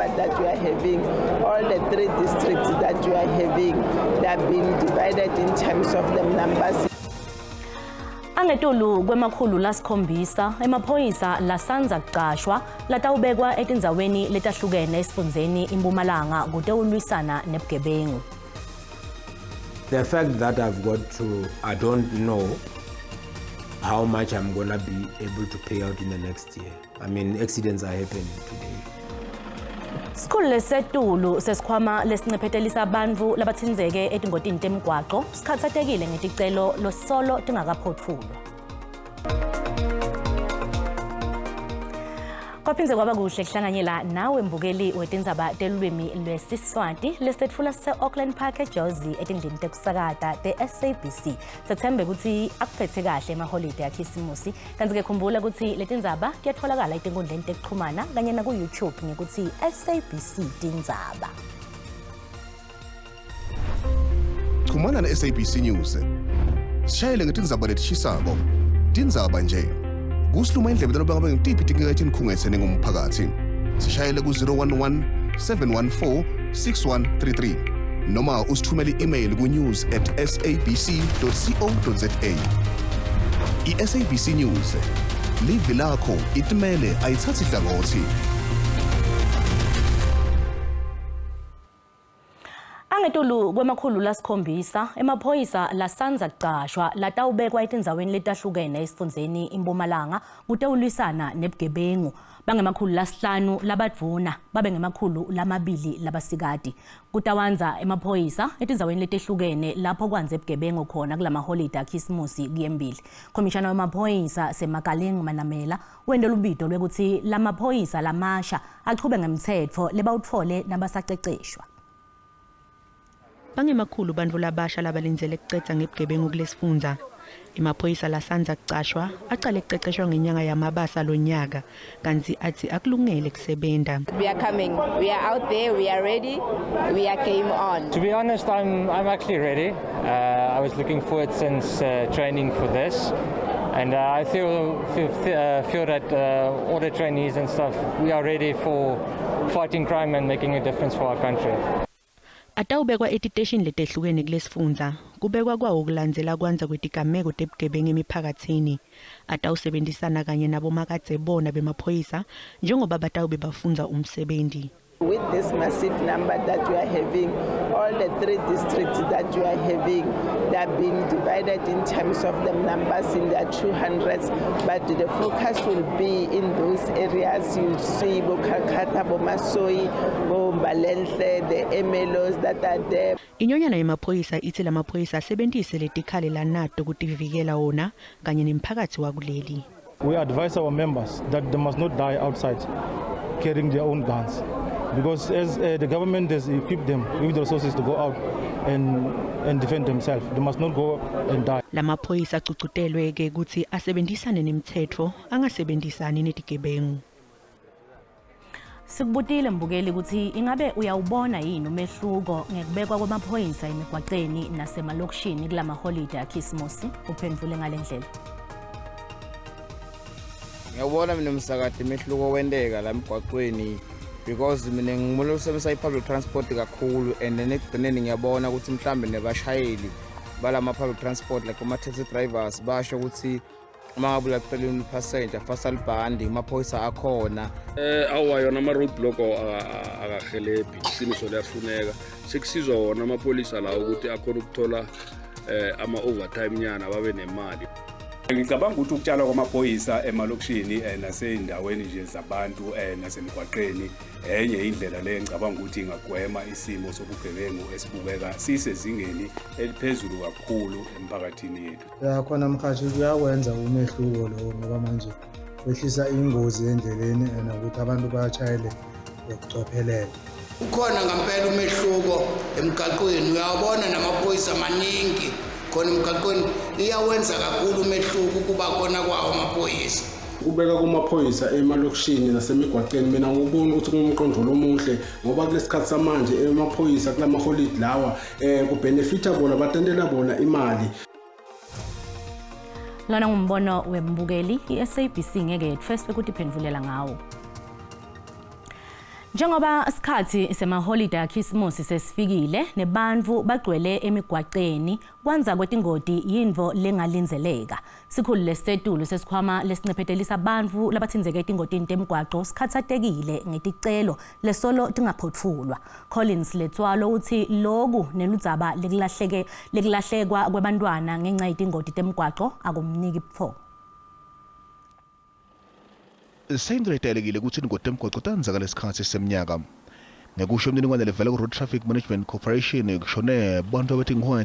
number that we are having, all the three districts that we are having, they have been divided in terms of the numbers. Angetulu kwemakhulu lasikhombisa emaphoyisa lasandza kucashwa latawubekwa etindzaweni letahlukene esifundzeni iMpumalanga kutewulwisana nebugebengu. The fact that I've got to, I don't know how much I'm gonna be able to pay out in the next year. I mean, accidents are happening today. Sikhulu lesetulu sesikhwama lesincephetelisa bantfu labatsindzeke etingotini temgwaco sikhatsatekile ngeticelo losolo tingakaphotfulwa. Kwaphindze kwaba kuhle kuhlanganyela nawe mbukeli wetindzaba telulwimi lwesiSwati lesitetfula sise-Auckland Park eJozi etindlini tekusakata te-SABC. Sethembe ukuthi akuphethe kahle emaholide akhisimusi Kanti-ke khumbula ukuthi letindzaba tiyatholakala etinkundleni tekuxhumana kanye naku-YouTube ngekuthi SABC Tindzaba. Chumana ne-SABC News. Sishayele ngetindzaba letishisako. Tindzaba nje. Kusiluma indlebe tanoba ngabe ngitiphi tinkinga etinikhungetse ningumphakathi. Sishayele ku-011 714 6133 noma usithumele i-email ku-news at sabc.co.za. I-SABC News live lakho itimele ayithathi hlangothi. Angetulu kwemakhulu lasikhombisa emaphoyisa lasandza kucashwa latawubekwa etindzaweni letahlukene esifundzeni iMpumalanga kutewulwisana nebugebengu bangemakhulu lasihlanu labadvuna babe ngemakhulu lamabili labasikati. Kutawandza emaphoyisa etindzaweni letehlukene lapho kwandze bugebengu khona kulamaholide akhisimusi kuyembili. Khomishana wemaphoyisa Semakaleng Manamela wente lubito lwekutsi lamaphoyisa lamasha achube ngemtsetfo lebawutfole nabasaceceshwa. Bangemakhulu bantfu labasha labalindzele kucedza ngebugebengu kulesifundza. Emaphoyisa lasandza kucashwa acale kuceceshwa ngenyanga yaMabasa lonyaka kantsi atsi akulungele kusebenta. We are coming. We are out there. We are ready. We are game on. To be honest, I'm actually ready. I was looking forward since training for this. And I feel that all the trainees and stuff, we are ready for fighting crime and making a difference for our country. Atawubekwa etiteshini letehlukene kulesifundza. Kubekwa kwawo kulandzela kwandza kwetigameko tebugebengu emiphakatsini. Atawusebentisana kanye nabomakadzebona bemaphoyisa njengoba batawube bafundza umsebenti. With this massive number that we are having, all the three districts that we are having, they are being divided in terms of the numbers in their 200s, but the focus will be in those areas you see, Bokalkata, Bomasoi, Bombalenhle, the MLOs that are there. Inyonyana yemaphoyisa itsi lamaphoyisa asebentise letikhali lanato kutivikela wona kanye nemphakatsi wakuleli. We advise our members that they must not die outside carrying their own guns, because as the government has equipped them with the resources to go out and defend themselves, they must not go and die. Lamaphoyisa agcugcutelwe ke kutsi asebenzisane nemitsetfo angasebenzisani netigebengu. Sikubutile mbukeli ukuthi ingabe uyawubona yini umehluko ngekubekwa kwamaphoyisa emigwaqeni nasemalokishini kulamaholide akhisimusi? Uphendvule ngale ndlela. Ngiyawubona mina umsakade imehluko wenteka la emgwaqweni because mina ngimuntu osebenzisa i-public transport kakhulu and then ekugcineni ngiyabona ukuthi mhlambe nebashayeli balama public transport like ama-taxi drivers basho ukuthi uma ngabe ulaqeleni passenger fasa libhandi amaphoyisa akhona. Awa yona ama-road block akahelebhi, iqiniso liyafuneka. Sekusizwa wona amapholisa lawo ukuthi akhona ukuthola ama-overtime nyana babe nemali. Ngicabanga ukuthi ukutshalwa kwamaphoyisa emalokishini nasey'ndaweni nje zabantu nasemgwaqeni enye indlela le ngicabanga ukuthi ingagwema isimo sobugebengu esibukeka sisezingeni eliphezulu kakhulu emphakathini yethu. Ya khona mkhathi kuyakwenza umehluko lokho ngoba manje kwehlisa ingozi endleleni and ukuthi abantu bashayele ngokucophelela. Ukhona ngempela umehluko emgaqweni, uyawabona namaphoyisa maningi khona emgaqweni, iyawenza kakhulu umehluko ukuba khona kwawo amaphoyisa. Kubeka kumaphoyisa emalokishini nasemigwaqeni mina ngubona ukuthi kungumqondo lomuhle ngoba kulesikhathi samanje emaphoyisa kulamaholidi lawa kubenefita bona batentela bona imali. Lona ngumbono wembukeli, i-SABC ngeke yetfweswe kutiphendvulela ngawo. Njengoba isikhathi semaholide akhisimusi sesifikile nebantfu bagcwele emigwaceni, kwandza kwetingoti yintfo lengalindzeleka. Sikhulu lesisetulu sesikhwama lesincephetelisa bantfu labatsintseke etingotini temgwaco sikhatsatekile ngeticelo lesolo tingaphotfulwa. Collins Letswalo utsi loku neludzaba lekulahleke lekulahlekwa kwebantfwana ngenca yetingoti temgwaco akumniki butfongo. Seyintfo lejwayelekile kutsi tingoti temgwaco tandza ngalesikhatsi semnyaka. Ngekusho imininingwane levela ku-Road Traffic Management Corporation, kushone bantfu abatinkhulungwane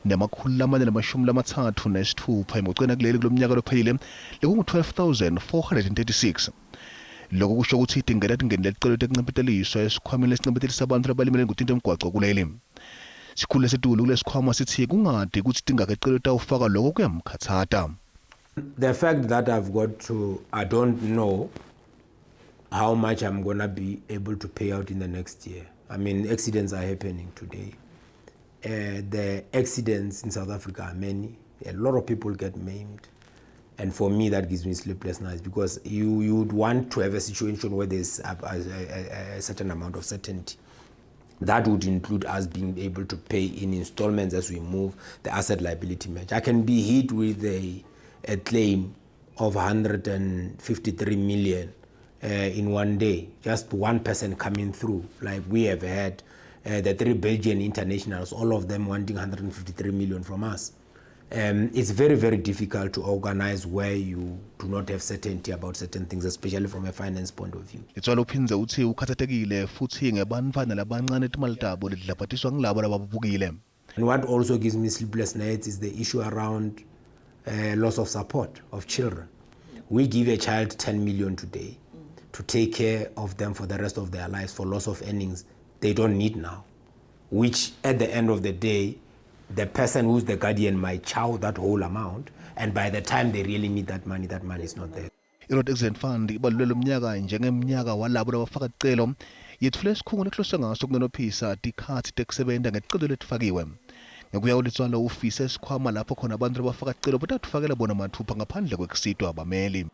12,436 emgwacweni kuleli kulomnyaka lophelile, lekungu-12,436. Lokhu kusho kutsi tingena tingenile ticelo tekuncepheteliswa esikhwameni lesincephetelisa bantfu labalimele engotini temgwaco kuleli. Sikhulu lesetulu kulesikhwama sitsi kungadi kutsi tingaki ticelo tawufaka, loko kuyamkhatsata. The fact that I've got to, I don't know how much I'm gonna be able to pay out in the next year. I mean, accidents are happening today. The accidents in South Africa are many. A lot of people get maimed. And for me, that gives me sleepless nights because you would want to have a situation where there's a certain amount of certainty. That would include us being able to pay in installments as we move the asset liability match. I can be hit with a claim of 153 million in one day, just one person coming through. Like we have had the three Belgian internationals, all of them wanting 153 million from us. It's very, very difficult to organize where you do not have certainty about certain things, especially from a finance point of view. Letswalo uphindze utsi ukhatsatekile futsi ngebantfwana labancane, timali tabo letidlabhatiswa ngilabo lababukile. And what also gives me sleepless nights is the issue around loss of support of children. We give a child 10 million today to take care of them for the rest of their lives for loss of earnings they don't need now, which at the end of the day, the person who's the guardian might chow that whole amount, and by the time they really need that money is not there. I-Road Accident Fund ibalulwe lomnyaka njengemnyaka walabo labafaka ticelo. Yetfule sikhungo lekuhloswe ngaso kunonophisa tikhatsi tekusebenta ngeticelo letifakiwe. Ngekuya kuLetswalo, ufise sikhwama lapho khona abantu labafaka ticelo batatfakela bona mathupha ngaphandle kwekusitwa abameli.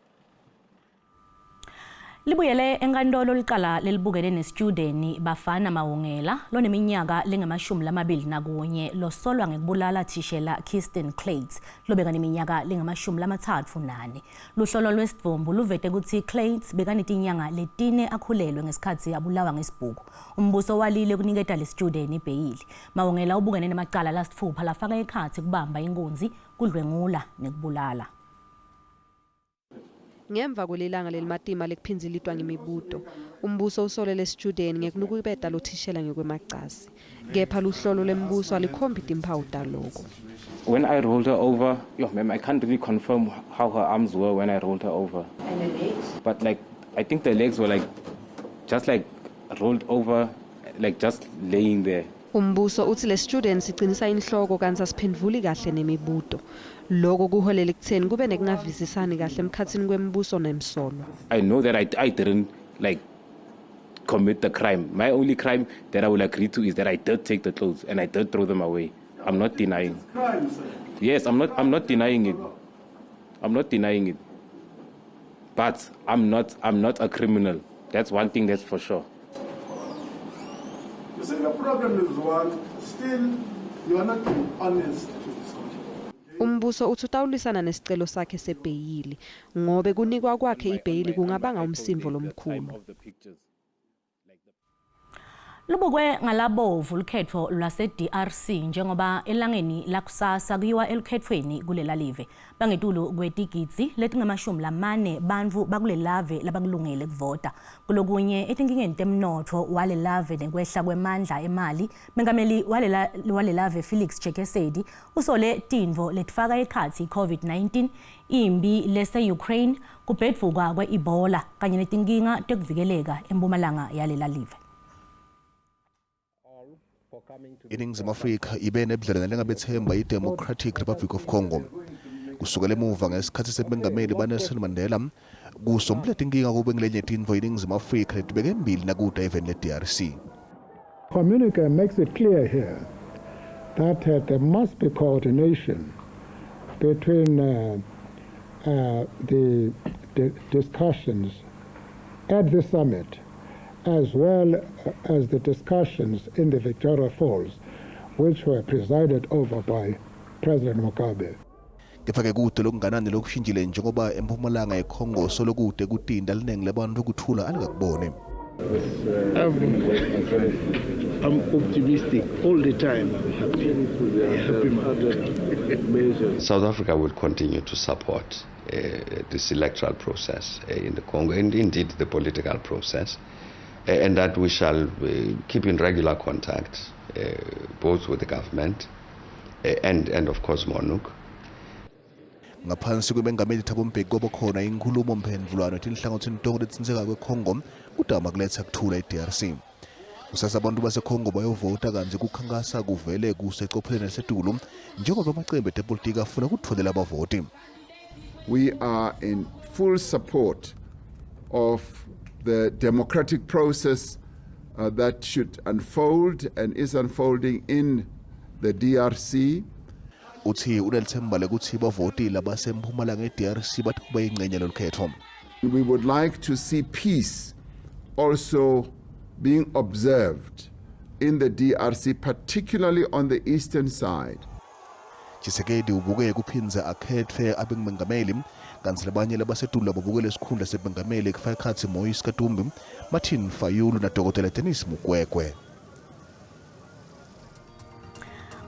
Libuyele enkantolo licala lelibukene nesitudeni Bafana Mawungela loneminyaka lengamashumi lamabili nakunye, losolwa ngekubulala thishela Kirsten Kluyts lobekaneminyaka lengamashumi lamathatfu nane. Luhlolo lwesidvumbu luvete kutsi Kluyts bekanetinyanga letine akhulelwe ngesikhatsi abulawa ngesibhuku. Umbuso walile kuniketa lesitudeni ibheyili. Mawungela ubukene nemacala lasitfupha lafaka ekhatsi kubamba inkunzi, kudlwengula nekubulala. Ngemva kwelilanga lelimatima lekuphindzilitwa ngemibuto, umbuso usolele sitjudeni ngekunukubeta lothishela ngekwemacasi, kepha luhlolo lwembuso alikhombi timphawu taloko. When I rolled her over, yo, ma'am, I can't really confirm how her arms were when I rolled her over. And the legs? But like, I think the legs were like, just like rolled over, like just laying there. Umbuso uthi le student sicinisa inhloko kantsi asiphendvuli kahle nemibuto. Loko kuholela ekutheni kube nekungavisisani kahle emkhatsini kwembuso nemsolwa. I know that I didn't like commit the crime. My only crime that I will agree to is that I did take the clothes and I did throw them away. I'm not denying. Crime, sir. Yes, I'm not denying it. I'm not denying it. But I'm not a criminal. That's one thing that's for sure. You see, the problem is one, still, you are not being honest to this court. Umbuso uthi utawulwisana nesicelo sakhe sebheyili ngobe kunikwa kwakhe ibheyili kungabanga umsindvo lomkhulu. Lubukwe ngalabovu lukhetfo lwase-DRC njengoba elangeni lakusasa kuyiwa elukhetfweni kulela live. Bangetulu kwetigidzi letingamashumi lamane bantfu bakulelave labakulungele kuvota. Kulokunye, etinkingeni temnotfo walelave nekwehla kwemandla emali, mengameli walelave Felix Tshisekedi usole tintfo letifaka ekhatsi i-COVID-19, impi lese-Ukraine, kubhedvuka kwe-Ebola kanye netinkinga tekuvikeleka empumalanga yalela live. INingizimu Afrika ibe nebudlelwane lengabethemba i-Democratic Republic of Congo kusukela emuva ngesikhatsi semengameli baNelson Mandela. Kusombulula tinkinga kube ngilenye tintfo iNingizimu Afrika letibeke embili nakuda eveni le-DRC. Communique makes it clear here that there must be coordination between the discussions at the summit. as well as the discussions in the Victoria Falls, which were presided over by President Mugabe. Kepha-ke kude lokunganani lokushintshile njengoba empumalanga eCongo solokude kutinda liningi labantu ukuthula alikakuboni. I'm optimistic all the time. I'm happy. Happy man. South Africa will continue to support this electoral process in the Congo and indeed the political process, and that we shall keep in regular contact both with the government and of course MONUC. Ngaphansi kwemengameli Thabo Mbeki kwaba khona inkhulumo mphendvulwano etinhlangothini tonke letintsekako eCongo kudama kuletha kuthula e-DRC. Kusasa abantu baseCongo bayovota kanje kukhankasa kuvele kusecopheleni elisetulu njengoba amacembu etepolitiki afuna ukutfolela abavoti. We are in full support of the democratic process that should unfold and is unfolding in the DRC. Uthi unelithemba lekuthi bavoti labasempumalanga e-DRC bathi kuba yingxenye lolukhetho. We would like to see peace also being observed in the DRC, particularly on the eastern side. Tshisekedi ubuke kuphindze akhetfwe abe ngumengameli kantsi labanye labasetulu lababukele isikhundla sebengameli kufaka ekhatsi Moise Katumbi, Martin Fayulu na Dr. Denis Mukwege.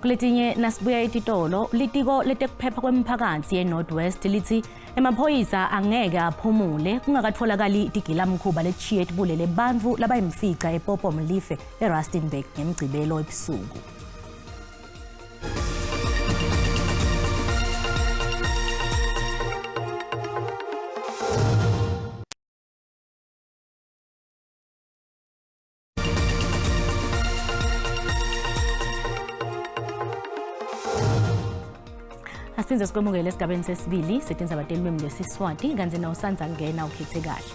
Kuletinye nasibuya etitolo, litiko letekuphepha kwemphakatsi ye-North West lithi emaphoyisa angeke aphumule kungakatfolakali tigilamkhuba letishiye tibulele bantfu labayimfica ePopo Molefe eRustenburg ngemgcibelo ebusuku. Asiphindze sikwemukele esigabeni sesibili setindzaba telulwimi lwesiSwati kantsi nawusandza kungena ukhethe kahle.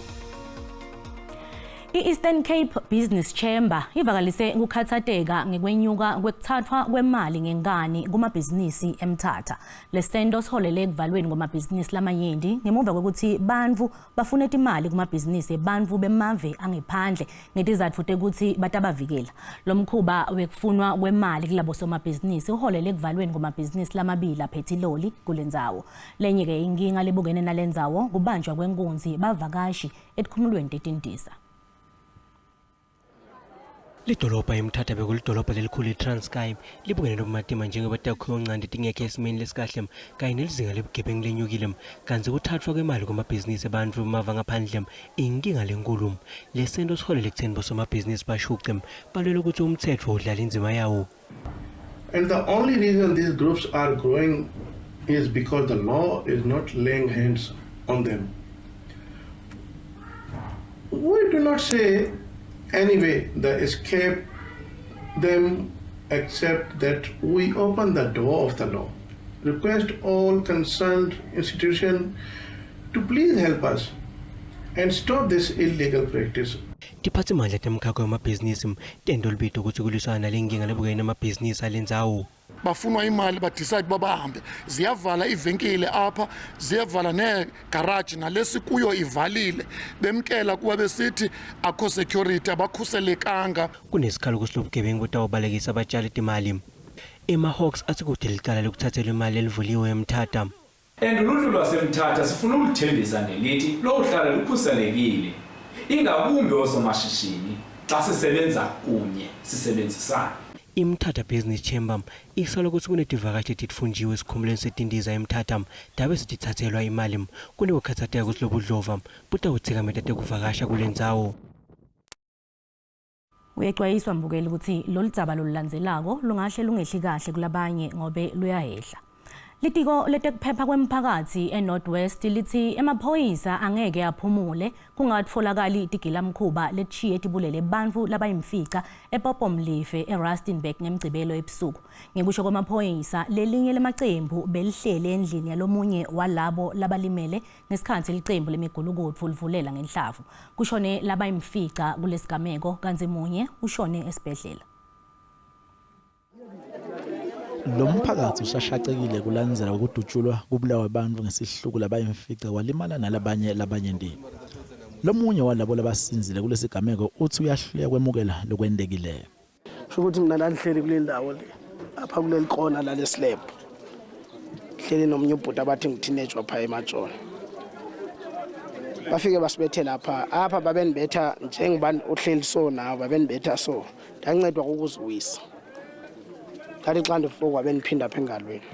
I-Eastern Cape Business Chamber ivakalise kukhatsateka ngekwenyuka kwekuthathwa kwemali ngenkani kumabhizinisi eMthatha. Lesento siholele ekuvalweni kwamabhizinisi lamanyenti ngemuva kwekutsi bantfu bafune timali kumabhizinisi ebantfu bemave angephandle ngetizatfu tekutsi batabavikela. Lo mkhuba wekufunwa kwemali kulabo somabhizinisi uholele ekuvalweni kwamabhizinisi lamabili aphethiloli kulendzawo. Lenye-ke inkinga lebukene nalendzawo kubanjwa kwenkunzi bavakashi etikhumulweni tetindiza. Lidolobha eMthatha bekulidolobha lelikhulu eTranskei libukene nobumatima njengoba takhiwo ncane tingekho esimeni lesikahle kanye nelizinga lebugebengu lenyukile kantsi kuthathwa kwemali kwamabhizinisi ebantfu bemave ngaphandle inkinga lenkulu. Lesento siholele ekutheni bosomabhizinisi bashuce balwele ukuthi umthetho udlala indzima yawo. And the only reason these groups are growing is because the law is not laying hands on them. We do not say anyway the escape them except that we open the door of the law. Request all concerned institutions to please help us and stop this illegal practice. Tiphatsimandla temkhakha wemabhizinisi tento lubito ukuthi kulwisana nalenkinga lebukene namabhizinisi alendzawo. Bafunwa imali, badecide uba bahambe, ziyavala iivenkile apha, ziyavala neegaraji, nalesi kuyo ivalile, bemkela kuba besithi akho security, abakhuselekanga. Kunesikhalo ukuthi lobugebengu butawubalekisa abatshali timali. Ema-Hawks athi kude licala lokuthathelwa imali elivuliwe eMthatha. And uluntu lwaseMthatha sifuna uluthembisa ngelithi lowuhlala lukhuselekile, ingakumbi oosomashishini xa sisebenza kunye sisebenzisana. IMthatha Business Chamber isola ukuthi kunetivakashi etitfunjiwe esikhumulweni setindiza eMthatha dabe sitithathelwa imali. Kunekukhatsateka ukuthi lobudlova butawutsikameta tekuvakasha kulendzawo. Uyecwayiswa mbukeli ukuthi lolu dzaba lolulandzelako lungahle lungehli kahle kulabanye ngobe luyahehla. Litiko letekuphepha kwemphakatsi eNorth West lithi emaphoyisa angeke aphumule kungatfolakali tigilamkhuba letishiye tibulele bantfu labayimfica ePopo Molefe eRustenburg ngemgcibelo ebusuku. Ngekusho kwemaphoyisa, lelinye lemacembu belihlele endlini yalomunye walabo labalimele ngesikhatsi licembu lemigulukudu livulela ngenhlavu. Kushone labayimfica kulesigameko kantsi munye ushone esibhedlela. Lo mphakathi usashaqekile kulandzela ukudutshulwa kubulawa abantu ngesihluku labayimfica walimala nalabanye labanyenti. Lomunye walabo labasinzile kulesigameko uthi uyahluleka kwemukela lokwentekile. Sho ukuthi mina ndandihleli kule ndawo le apha kuleli kona lale slab hleli nomunye ubhuti abathi nguteenage wapha ematshona. Bafike basibethe lapha apha, babenibetha njengoba uhleli so nawe, babenibetha so, ndancedwa kukuziwisa. Ndathi xa ndifukwa beniphinda apha engalweni,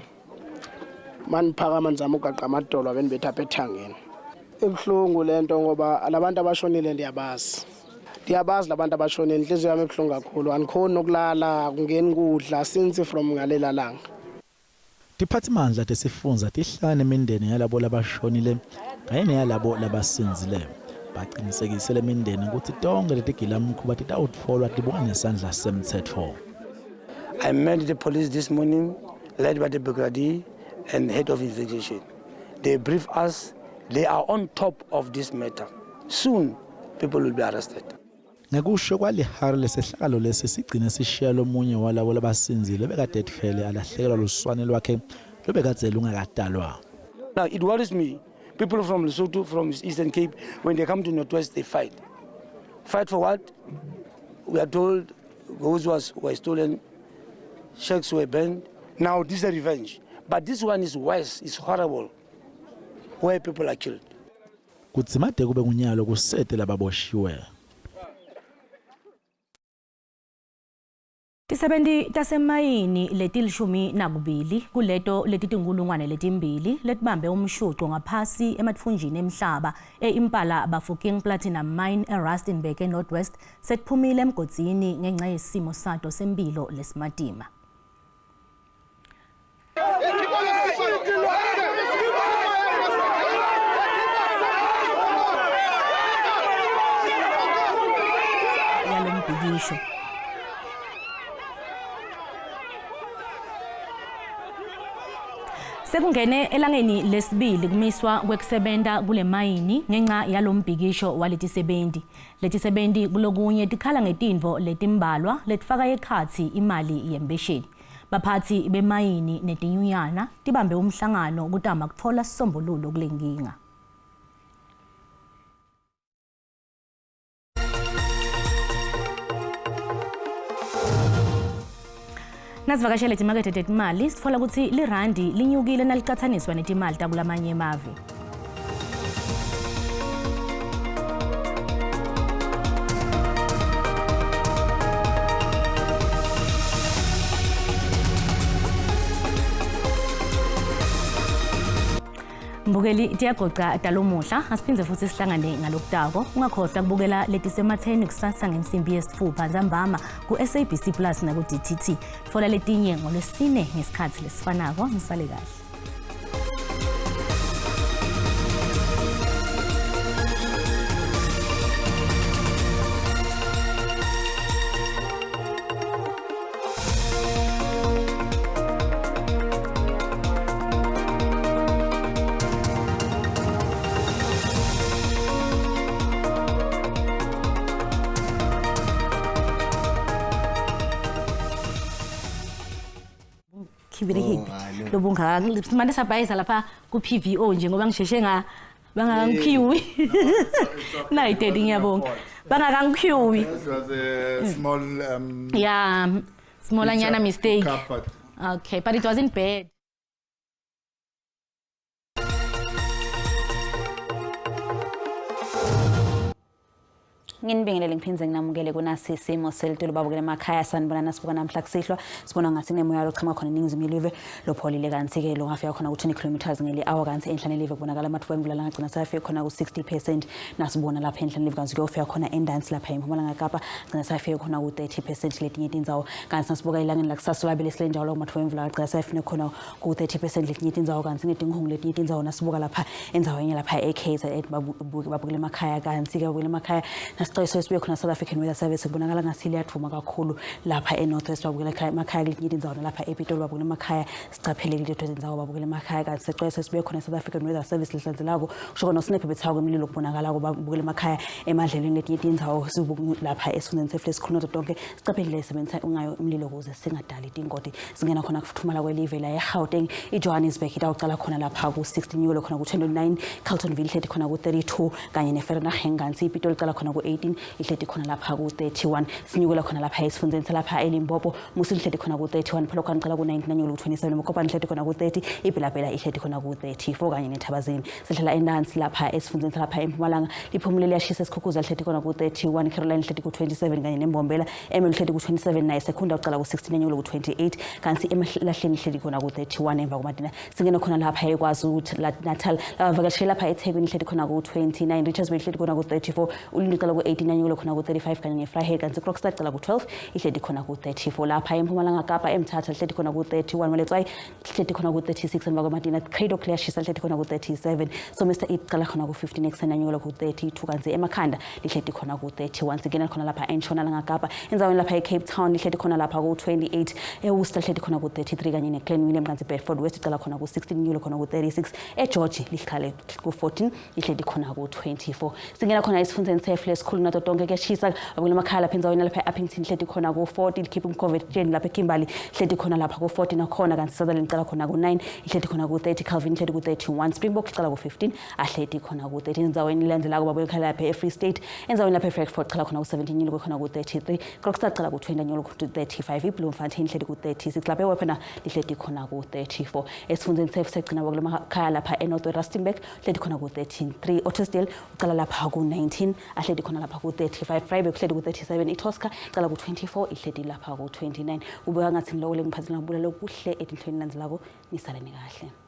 maniphakama ndizama ugaqa amadolo, abenibetha apha ethangeni. Ibuhlungu le nto ngoba labantu abashonile ndiyabazi, ndiyabazi labantu abashonile. Intliziyo yam ibuhlungu kakhulu, andikhoni nokulala, akungeni kudla since from ngalela langa. Tiphatsimandla tesifundza tihlangana nemindeni yalabo labashonile kanye neyalabo labasindzile. Bacinisekise lemindeni kutsi tonkhe letigilamkhuba titawutfolwa tibuka ngesandla semtsetfo. I met the police this morning, led by the brigadier and head of investigation. They brief us, they are on top of this matter. Soon, people will be arrested. Ngekusho kwalihari, lesehlakalo lesi sigcine sishiya lomunye walabo labasindzile bekade etfwele alahlekelwa luswane lwakhe lobekadze lungakatalwa. Now, it worries me. People from Lesotho, from Eastern Cape, when they come to Northwest, they fight. Fight for what? We are told goats were stolen, shacks were burned. Now, this is a revenge. But this one is worse, it's horrible, where people are killed. Kudzimate kube ngunyalo kusete lababoshiwe. Tisebenti tasemayini letilishumi nakubili kuleto letitinkulungwane letimbili letibambe umshuco ngaphasi ematfunjini emhlaba e-Impala Bafokeng Platinum Mine eRustenburg eNorthwest setiphumile emgodzini ngenxa yesimo sato sempilo lesimatima. Yalombhikisho sekungene elangeni lesibili kumiswa kwekusebenta kule mayini ngenxa yalombhikisho waletisebenti. Letisebenti kulokunye tikhala ngetintfo letimbalwa letifaka ekhatsi imali yempesheni. Baphatsi bemayini netinyunyana tibambe umhlangano kutama kutfola sisombululo kule nkinga. Nasivakashele timakethe tetimali, sitfola kutsi lirandi linyukile nalicatsaniswa netimali takulamanye emave. Mbukeli, tiyagoca talomuhla. Asiphindze futhi sihlangane ngalokutako. Ungakhohlwa kubukela letisematheni kusasa ngensimbi yesitfupha ntsambama ku-SABC Plus naku-DTT. Tfola letinye ngolwesine ngesikhathi lesifanako. Nisale kahle. Khibirihibi lobungaka simane sabhayisa lapha ku-PVO nje ngoba ngisheshe nga bangakangiphiwi nayi daddy, ngiyabonga, bangakangiphiwi. It was a small Yeah, smallanyana picture mistake. Cupboard. Okay, but it wasn't bad. Nginibingelele ngiphindze nginamukele kunasi isimo selitulu babukele emakhaya. Sanibona. Nasibuka namhla kusihlwa, sibona ngathi kunemoya lochama khona eningizimu yelive lopholile, kanti-ke lo ngafika khona ku-20 kilometers ngeli-hour, kanti enhlane live kubonakala amathuba emvula langagcina sayafika khona ku-60% nasibona lapha enhlane live, kanti kuyofika khona endansi lapha eMpumalanga Kapa gcina sayafika khona ku-30% letinye tindzawo. Kanti nasibuka elangeni lakusasa labele silenjalo, amathuba emvula agcina sayafika khona ku-30% letinye tindzawo, kanti ngetinkhungu letinye tindzawo. Nasibuka lapha endzaweni lapha e-KZN, babukele emakhaya, kanti-ke babukele emakhaya. Sicwayiso esibuye khona South African Weather Service kubonakala ngathi liyadvuma kakhulu lapha eNorth West babukela ekhaya emakhaya kuletinye tindzawo nalapha ePitoli babukela emakhaya sicaphelekile leto tindzawo babukela emakhaya. Kanti sicwayiso esibuye khona South African Weather Service lesilandzelako kusho khona usinephe kwemlilo kubonakala babukela emakhaya emadlelweni letinye tindzawo lapha esifundeni setfu lesikhulu nato tonke sicaphelile isebenzisa ungayo umlilo ukuze singadali tingoti. Singena khona kufuthumala kwelive la eGauteng, iJohannesburg itawucala khona lapha ku-16 nyulo khona ku-29, Carltonville ihleti khona ku-32 kanye neVereeniging, kanti iPitoli icala khona ku-18 ihleti khona lapha ku-31. Sinyukela khona lapha esifundzeni salapha eLimpopo, Musina ihleti khona ku-31, Polokwane icala ku-19 nyulo ku-27, Mokopane ihleti khona ku-30, iBela-Bela ihleti khona ku-34 kanye neThabazini. Sihlala entansi lapha esifundzeni salapha eMpumalanga, liphumule liyashisa eSikhukhuzwa lihleti khona ku-31, Caroline ihleti ku-27 kanye neMbombela, Ermelo ihleti ku-27 naye Secunda ucala ku-16 nyulo ku-28, kanti eMalahleni ihleti khona ku-31 emva kwamadina. Singene khona lapha eKwaZulu Natal, labavakashela lapha eThekwini ihleti khona ku-29, Richards Bay ihleti khona ku-34, Ulundi icala ku-18 nyulo khona ku-35 kanye neVryheid, kanti Kokstad icala ku-12 ihleti khona ku-34. Lapha eMpumalanga Kapa, eMthatha ihleti khona ku-31, Maletswai ihleti khona ku-36 emva kwamadina, Cradock liyashisa lihleti khona ku-37, so Mr icala khona ku-15 ekuseni nyulo ku-32, kanti eMakhanda lihleti khona ku-31. Singena khona lapha eNtshonalanga Kapa, endzaweni lapha eCape Town lihleti khona lapha ku-28, eWorcester lihleti khona ku-33 kanye neClan William, kanti Bedford West icala khona ku-16 nyulo khona ku-36, eGeorge lihlale ku-14 ihleti khona ku-24. Singena khona esifundzeni setfu lesikhulu nato tonke kuyashisa abukela emakhaya lapha endzaweni lapha e-Upington ihleti khona ku-40, likhipha umkhovetsheni lapha eKimberley ihleti khona lapha ku-40 nakhona, kanti Sutherland icala khona ku-9 ihleti khona ku-30, Calvin ihleti ku-31, Springbok icala ku-15 ahleti khona ku-13. Endzaweni ilandzelako babuye ekhaya lapha e-Free State, endzaweni lapha eFrankfurt cala khona ku-17 nyulo khona ku-33, Kokstad cala ku-20 nyulo ku-35, iBloemfontein ihleti ku-36, lapha eWepener lihleti khona ku-34. Esifundzeni setfu segcina bakule makhaya lapha eNorth Rustenburg hleti khona ku-13, Ottosdale ucala lapha ku-19 ahleti khona lapha ku-35, Vryburg uhleti ku-37, iTosca icala ku-24 ihleti lapha ku-29. Kubeka ngathi ngiloko lengiphathela ngibula lokuhle etinhlweni landzelako, nisaleni kahle.